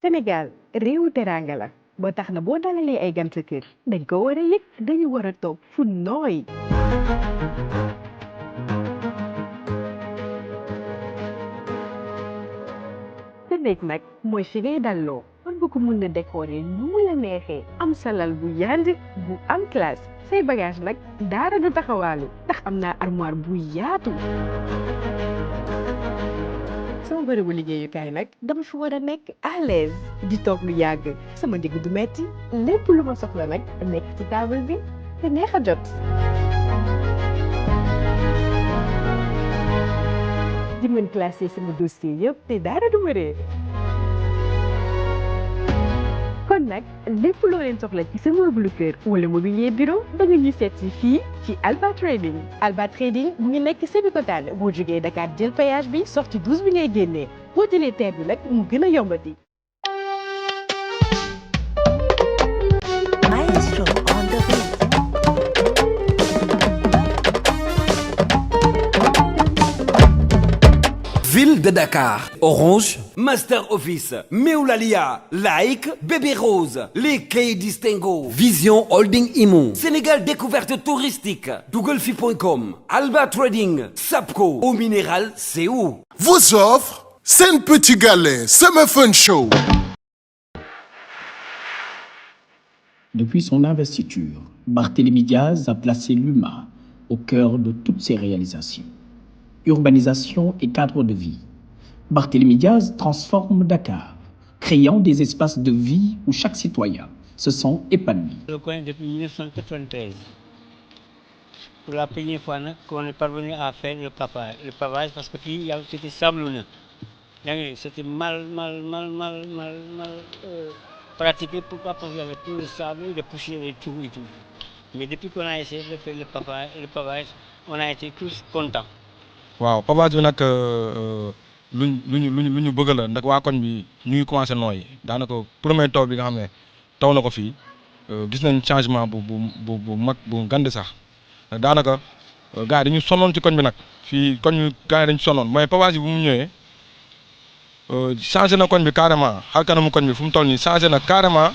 Sénégal réewu teraanga la ba tax na boo dalalee ay gan sa kër dañ ko war a yëg dañu war a toog fu nooy. sa néeg nag mooy fi ngay dalloo mën nga ko mën a décorer nu mu la neexee am salal bu yand bu am classe say bagage nag daara du taxawaalu ndax am naa armoire bu yaatu. sama bërëbu liggéeyukaay nag dama fi war a nekk à l'aise di toog lu yàgg sama ndigg du metti lépp lu ma soxla nag nekk ci table bi te neex a jot. di mën classé sama dossier yëpp te dara du ma réer. kon nag lépp loo leen soxla ci sa meuble kër wala mobilier bureau da nga ñu seet si fii ci Alba Trading. Alba Trading mu ngi nekk Sébikotane boo jógee Dakar jël péage bi sortie 12 bi ngay génnee boo jëlee terre bi nag mu gën a yombati. Maestro on the beat. Ville de Dakar, Orange, Master Office, Meoulalia, Like, Bébé Rose, les Quais Distingo, Vision Holding Imo, Sénégal Découverte Touristique, Googlefi.com, Alba Trading, Sapco, Eau Minérale, c'est où? Vous offre Sen Petit Galet Summer Fun Show. Depuis son investiture, Barthélémy Diaz a placé l'humain au cœur de toutes ses réalisations. Urbanisation et cadre de vie. Barthélémy Diaz transforme Dakar, créant des espaces de vie où chaque citoyen se sent épanoui. Je le connais depuis 1993. Pour la première fois qu'on est parvenu à faire le pavage parce que puis c'était sablonneux. C'était mal pratiqué. Pourquoi? Parce qu'il y avait tout le sable, le poussière et tout. Mais depuis qu'on a essayé de faire le pavage, on a été tous contents. waaw pavage bi nag lu ñu bëgg la ndax waa koñ bi ñu ngi commencé nooy daanaka premier taw bi nga xam ne taw na ko fii gis nañ changement bu mag bu ngand sax daanaka gars yi dañu sonnoon ci koñ bi nag fii koñ bi gars yi dañu sonnoon mooy pavage bi bu mu ñëwee changé na koñ bi carrément xar kanamu koñ bi fu mu toll nii changé na carrément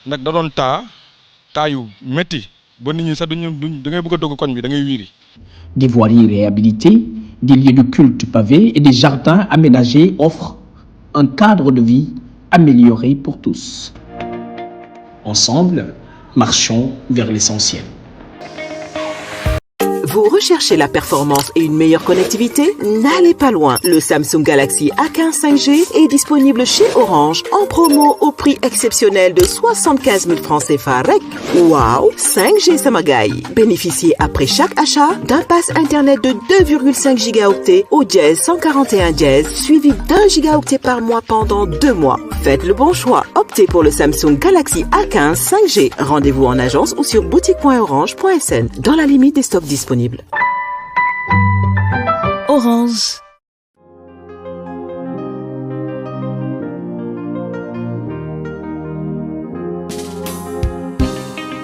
nag da doon taa yu métti ba nit ñi sax da ngay bëgg a dugg koñ bi da ngay wiiri. Des voiries réhabilitées, des lieux de culte pavés et des jardins aménagés offrent un cadre de vie amélioré pour tous. Ensemble, marchons vers l'essentiel. Vous recherchez la performance et une meilleure connectivité? N'allez pas loin. Le Samsung Galaxy A15 5G est disponible chez Orange en promo au prix exceptionnel de 75 000 francs CFA REC. Waouh! 5G Samagaï. Bénéficiez après chaque achat d'un pass internet de 2,5 gigaoctets au dièse 141 dièse suivi d'1 gigaoctet par mois pendant 2 mois. Faites le bon choix. Optez pour le Samsung Galaxy A15 5G. Rendez-vous en agence ou sur boutique.orange.sn dans la limite des stocks disponibles. Orange.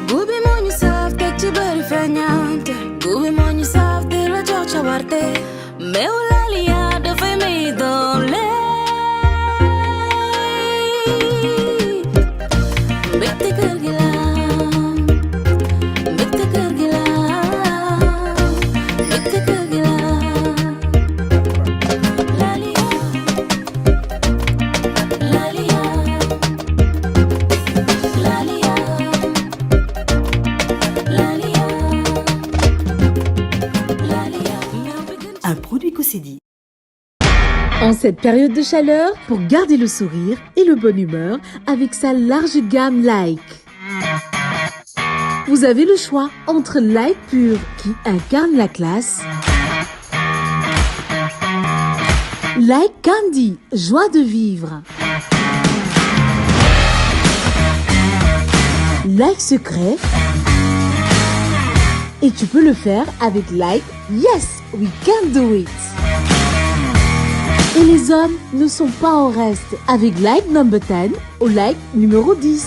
Gubi monyu saf tek ci bari feñante Gubi monyu saf di la jox ca warte Meoulalia dafay may doole mbégte kër gi la mbégte kër gi la mbégte kër gi la Lalia Lalia Lalia Un produit Cosidi. En cette période de chaleur, pour garder le sourire et le bonne humeur avec sa large gamme Like. Vous avez le choix entre Like Pur qui incarne la classe, Like Candy, joie de vivre, Like Secret, et tu peux le faire avec Like Yes, we can do it. Et les hommes ne sont pas en reste avec Like number 10 ou Like numéro 10.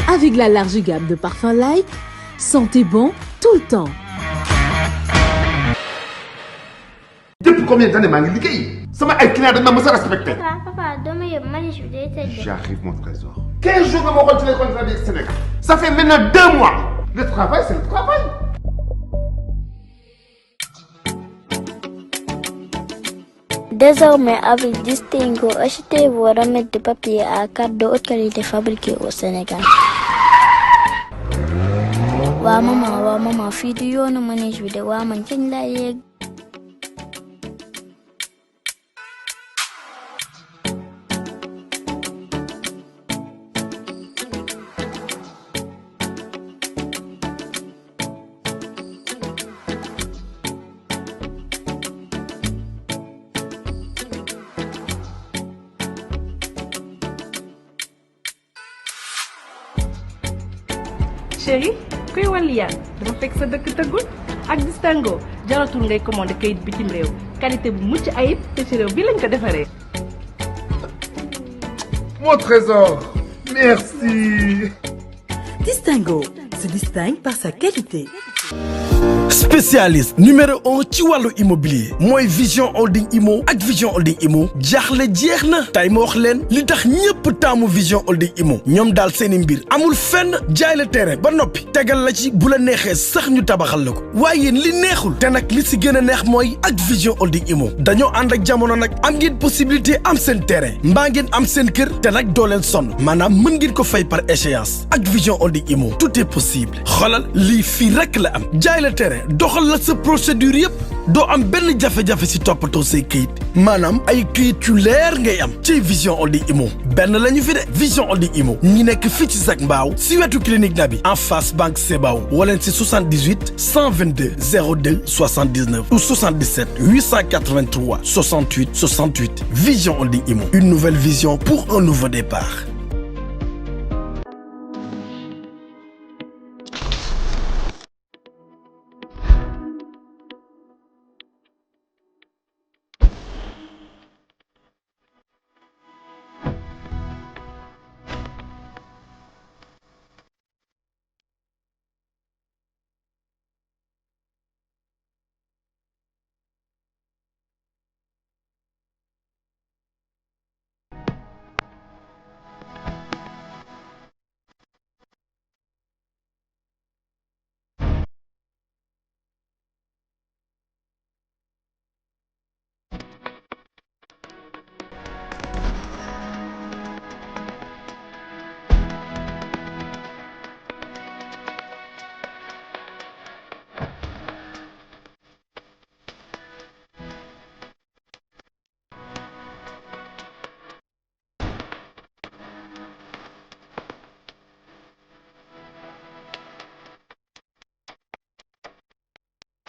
Avec la large gamme de parfums Like, sentez bon tout le temps. Depuis combien d'années maa ngi liggéey sama ay clients dañ ma mës a respecté. Papa dama yëpp manif bi day tëj. J'arrive mon trésor. 15 jours nga ma waxoon ci les contrats bi Sénégal. Ça fait maintenant 2 mois. Le travail c'est le travail. Désormais, avec Distingo, achetez vos remèdes de papier à carte de haute qualité fabriqués au Sénégal. Waa maman fii du yoonu manège bi de waa man kañ laa yegg. Chérie, kuy wan liyaan dafa fekk sa dëkk tëggul ak Distingo jaratul ngay commandé kayit bitim réew qualité bu mucc ayib te ci réew bi lañ ko defaree. Mon trésor, merci. Distingo se distingue par sa qualité. Spécialiste numéro 1 ci wàllu immobilier mooy Vision Holding Immo ak Vision Holding Immo jaaxle jeex na tey ma wax leen li tax ñëpp taamu Vision Holding Immo ñoom daal seeni mbir amul fenn jaay la terrain ba noppi tegal la ci bu la neexee sax ñu tabaxal la ko waaye yéen li neexul te nag li si gën a neex mooy ak Vision Holding Immo dañoo ànd ak jamono nag am ngeen possibilité am seen terrain mbaa ngeen am seen kër te nag doo leen sonn maanaam mën ngeen ko fay par échéance ak Vision Holding Immo tout est possible xoolal lii fii rek la am jaay la terrain doxal la sa procédure yëpp doo am benn jafe-jafe si toppatoo say këyit maanaam ay këyit yu leer ngay am ci Vision Holding Immo benn la ñu fi de Vision Holding Immo ñi nekk fii ci Zac Mbao si wetu clinique Nabi en face banque Sebao wala si 78 122 02 79 ou 77 883 68 68 Vision Holding Immo une nouvelle vision pour un nouveau départ.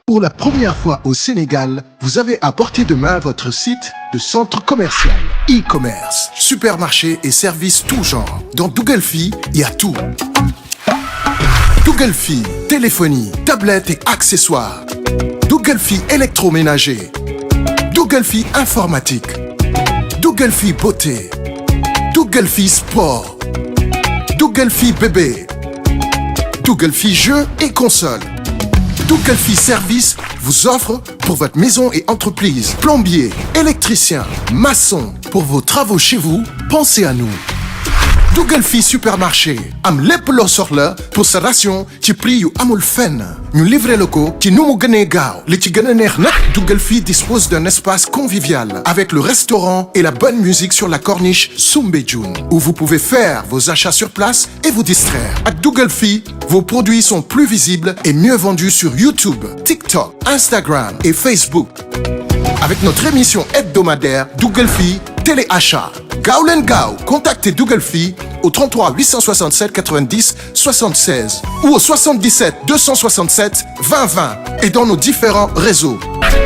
Pour la première fois au Sénégal, vous avez à portée de main votre site de centre commercial, e-commerce, supermarché et services tout genre. Dans Dougalfi, il y a tout. Dougalfi, téléphonie, tablettes et accessoires. Dougalfi électroménager. Dougalfi informatique. Dougalfi beauté. Dougalfi sport. Dougalfi bébé. Dougalfi jeux et consoles. Dougalfi Service vous offre pour votre maison et entreprise plombier, électricien, maçon. Pour vos travaux chez vous, pensez à nous. Dougalfi Supermarché am lépp loo soxla pour sa ration ci prix yu amul fenn ñu livré le ko ci nu mu gënee gaaw li ci gën a neex nag Dougalfi dispose d'un espace convivial avec le restaurant et la bonne musique sur la corniche Soumbédioune où vous pouvez faire vos achats sur place et vous distraire. Ak Dougalfi, vos produits sont plus visibles et mieux vendus sur YouTube, TikTok, Instagram et Facebook. Avec notre émission hebdomadaire Dougalfi Téléachat. Gaaw leen gaaw, contactez Dougalfi au 33 867 90 76 ou au 77 267 20 20 et dans nos différents réseaux.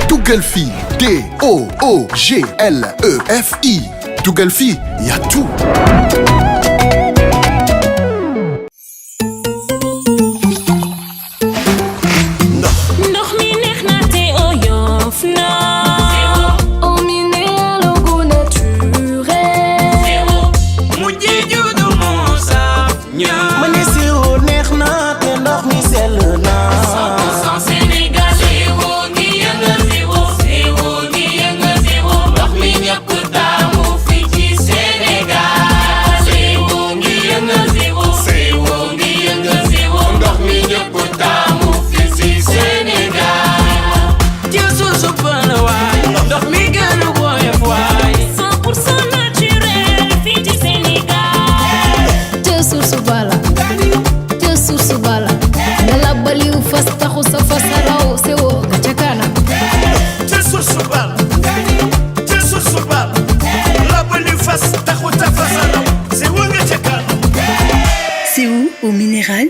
Dougalfi, D-O-O-G-L-E-F-I. Dougalfi, il y a tout. Mané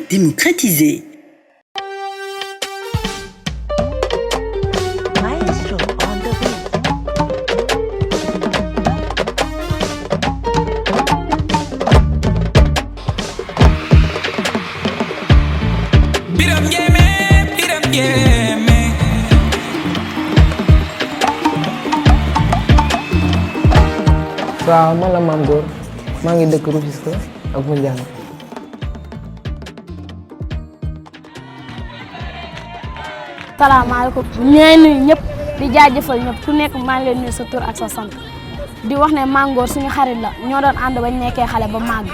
démocratisé. waaw man la Mame Gor maa ngi dëkk Rufisque ak Moundiane. salaamaaleykum ñooy nuyu ñëpp di jaajëfal ñëpp ku nekk maa ngi leen nuyu sa tur ak sa sant di wax ne Mame Gor suñu xarit la ñoo doon ànd bañ nekkee xale ba màgg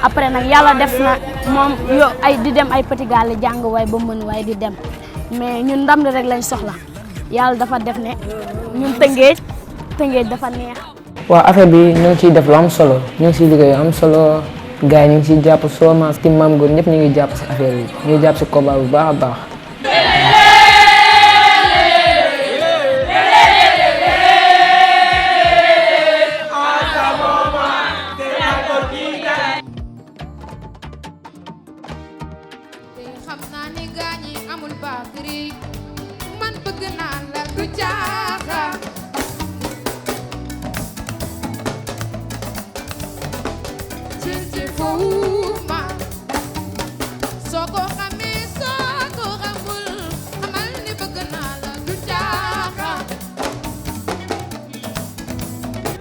après nag yàlla def na moom di dem ay petit galle jàng way ba mën way di dem mais ñun ndam li rek lañ soxla yàlla dafa def ne ñun Tëngéej dafa neex. waaw affaire bi ñu ngi ciy def lu am solo ñu ngi ciy liggéey am solo gars yi ñu ngi ciy jàpp seulement ci Mame Gor ñëpp ñu ngi jàpp si affaire yi ñu ngi jàpp si combat bu baax a baax.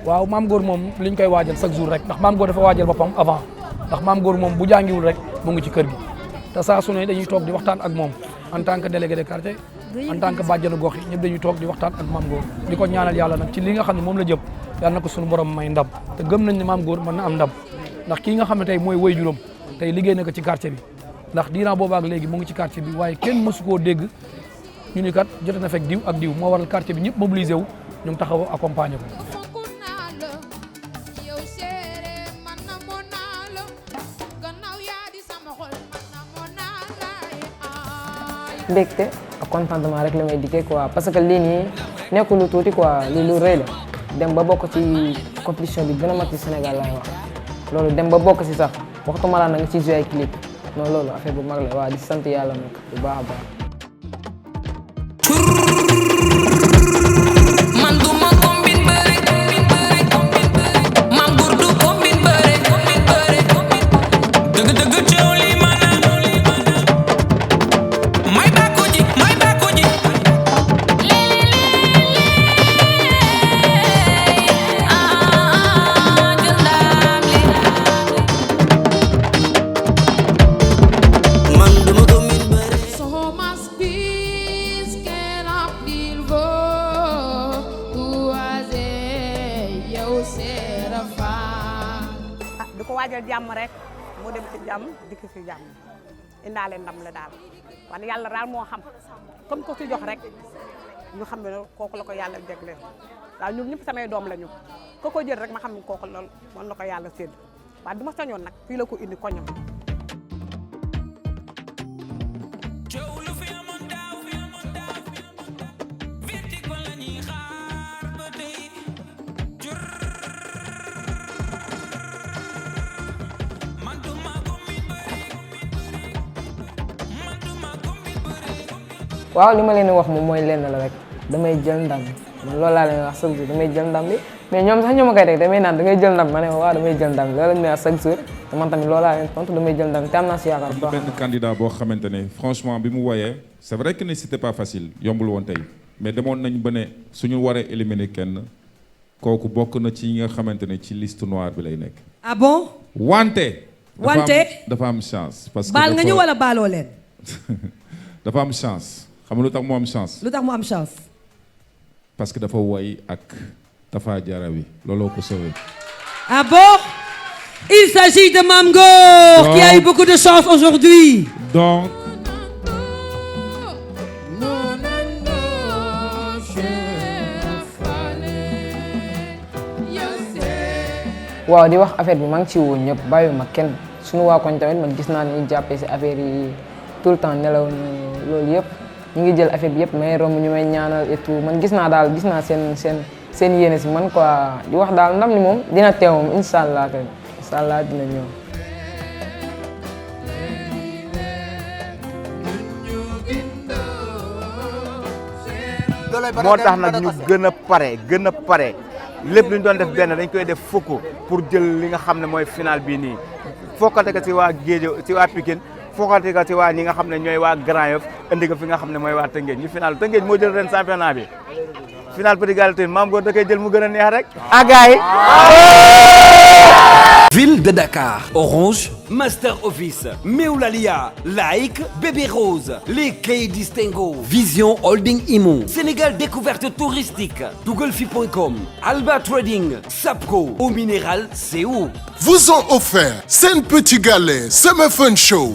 waaw Mame Gor moom li ñu koy waajal chaque jour rek ndax Mame Gor dafa waajal boppam avant ndax Mame Gor moom bu jàngiwul rek mu ngi ci kër gi te saa su ne dañuy toog di waxtaan ak moom en tant que délégué de quartier en tant que bàjjenu gox yi ñëpp dañuy toog di waxtaan ak Mame Gor di ko ñaanal yàlla nag ci li nga xam ne moom la jëm yàlla na ko suñu borom may ndam te gëm nañ ne Mame Gor mën na am ndam ndax kii nga xam ne tey mooy way juróom tey liggéey na ko ci quartier bi ndax diina boobaak léegi mu ngi ci quartier bi waaye kenn mësu koo dégg ñu ni kat jote na fekk diw ak diw moo waral quartier bi ñëpp mobilisé wu ñu taxaw accompagner ko. mbégte ak contentement rek la may dikkee quoi parce que lii nii nekkul lu tuuti quoi lii lu rëy la dem ba bokk ci compétition bi gën a mag ci Sénégal laay wax loolu dem ba bokk ci sax waxtuma laa na nga ci joué ay clip non loolu affaire bu mag la waaw di sant yàlla nag bu baax a baax. jàmm rek mu dem ci jàmm dikk ci jàmm indaale ndam la daal wan yàlla daal moo xam comme ko ci jox rek ñu xam ne kooku la ko yàlla jagleel waaw ñoom ñëpp samay doom la ñu ko jël rek ma xam ne kooku loolu man la ko yàlla sédd waaye du ma sañoon nag fii la ko indi koñam. waaw li ma leen di wax moom mooy lenn la rek damay jël ndam man loolu laa leen wax chaque jour damay jël ndam bi mais ñoom sax ñoo ma koy teg damay naan da ngay jël ndam ma ne waaw damay jël ndam loolu la ñu wax chaque jour te man tamit loolu laa leen tontu damay jël ndam te am naa si yaakaar bu baax. benn candidat boo xamante ne franchement bi mu woyee c'est vrai que ne c'était pas facile yombul woon tey mais demoon nañ ba ne suñu waree éliminer kenn kooku bokk na ci yi nga xamante ne ci liste noire bi lay nekk. ah bon. wante. dafa am chance. parce que baal nga ñu wala baaloo leen. dafa am chance. xam nga lu tax mu am chance. lu tax mu am chance. parce que dafa woy ak Tafa Jarawi looloo ko sauvé. ah bon. il s'agit de Mame Gor qui a eu beaucoup de chance aujourd'hui. donc. waaw di wax affaire bi maa ngi ci woo ñëpp bàyyiwuma kenn suñu waa koñ tamit man gis naa ne ñu jàppee si affaire yi tout le temps nelaw loolu yëpp. ñu ngi jël affaire bi yëpp may romb ñu may ñaanal et tout man gis naa seen yéene si man quoi di wax daal ndam li moom dina teew moom incha allah dina ñëw. moo tax nag ñu gën a pare lépp lu ñu doon def benn dañ koy def fukk pour jël li nga xam ne mooy final bii nii fokkate ko ci waa Géejo ci waa Pikine fokkate ko ci waa ñi nga xam ne ñooy waa Grand Yoff indi ko fi nga xam ne mooy waa Tëngéej ñu final Tëngéej moo jël ren championnat bi final Petit Gallé Mame Goor da koy jël mu gën a neex rek agaay Ville de Dakar, Orange, Master Office, Meoulalia, Like, Bébé Rose, les Clés Distingo, Vision Holding Imo, Sénégal Découverte Touristique, Dougolfi.com, Alba Trading, Sapco, Eau Minérale, c'est où vous ont offert Sen Petit Gallé Summer Fun Show.